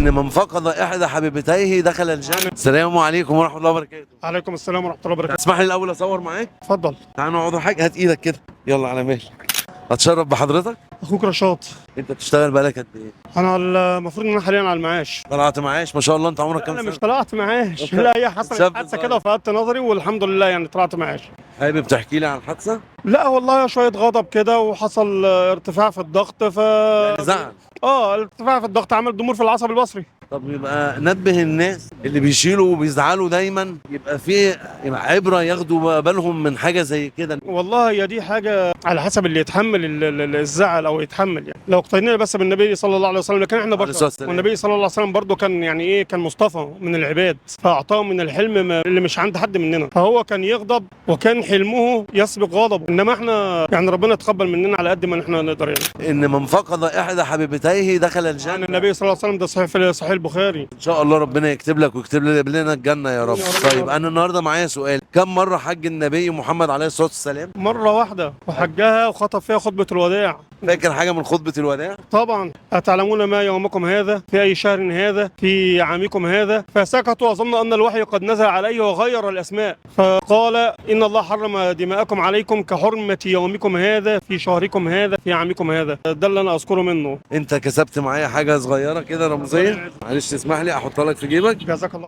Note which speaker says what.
Speaker 1: ان من فقد احدى حبيبتيه دخل الجنة. السلام عليكم ورحمة الله وبركاته.
Speaker 2: عليكم السلام ورحمة الله وبركاته.
Speaker 1: اسمح لي الاول اصور معاك.
Speaker 2: اتفضل.
Speaker 1: تعال نقعد حاجة، هات ايدك كده، يلا على مهلك. اتشرف بحضرتك.
Speaker 2: اخوك رشاد.
Speaker 1: انت بتشتغل بقالك قد ايه؟
Speaker 2: انا المفروض ان انا حاليا على المعاش.
Speaker 1: طلعت معاش ما شاء الله. انت عمرك كام
Speaker 2: انا
Speaker 1: سنة؟
Speaker 2: مش طلعت معاش، لا هي حصلت
Speaker 1: شاب
Speaker 2: حادثه
Speaker 1: صغير.
Speaker 2: كده وفقدت نظري والحمد لله يعني طلعت معاش.
Speaker 1: حابب تحكي لي عن الحادثة؟
Speaker 2: لا والله شوية غضب كده وحصل ارتفاع في الضغط ف
Speaker 1: يعني زعل.
Speaker 2: ارتفاع في الضغط عمل ضمور في العصب البصري.
Speaker 1: طب يبقى نبه الناس اللي بيشيلوا وبيزعلوا دايما، يبقى في يبقى عبره ياخدوا بالهم من حاجة زي كده.
Speaker 2: والله هي دي حاجة على حسب اللي يتحمل الزعل او يتحمل، يعني لو اقتدينا بس بالنبي صلى الله عليه وسلم، لكن احنا
Speaker 1: عليه الصلاة
Speaker 2: بشر،
Speaker 1: والسلام.
Speaker 2: والنبي صلى الله عليه وسلم برضه كان يعني ايه، كان مصطفى من العباد، فاعطاه من الحلم اللي مش عند حد مننا، فهو كان يغضب وكان حلمه يسبق غضبه، انما احنا يعني ربنا يتقبل مننا على قد ما احنا نقدر يعني.
Speaker 1: ان من فقد احدى حبيبتيه دخل الجنة.
Speaker 2: يعني النبي صلى الله عليه وسلم ده صحيح في صحيح البخاري.
Speaker 1: ان شاء الله ربنا يكتب لك ويكتب لنا الجنة يا رب.
Speaker 2: يا رب.
Speaker 1: طيب انا النهارده معايا سؤال، كم مرة حج النبي محمد عليه الصلاة والسلام؟
Speaker 2: مرة واحدة وحجها وخطب فيها خطبه الوداع.
Speaker 1: فاكر حاجة من خطبه الوداع؟
Speaker 2: طبعا، أتعلمون ما يومكم هذا في أي شهر هذا في عامكم هذا؟ فسكتوا وظن أن الوحي قد نزل عليه وغير الأسماء، فقال إن الله حرم دماءكم عليكم كحرمة يومكم هذا في شهركم هذا في عامكم هذا. ده اللي أنا أذكره منه.
Speaker 1: انت كسبت معايا حاجة صغيرة كده رمزية، معلش تسمح لي احطها لك في جيبك.
Speaker 2: جزاك الله.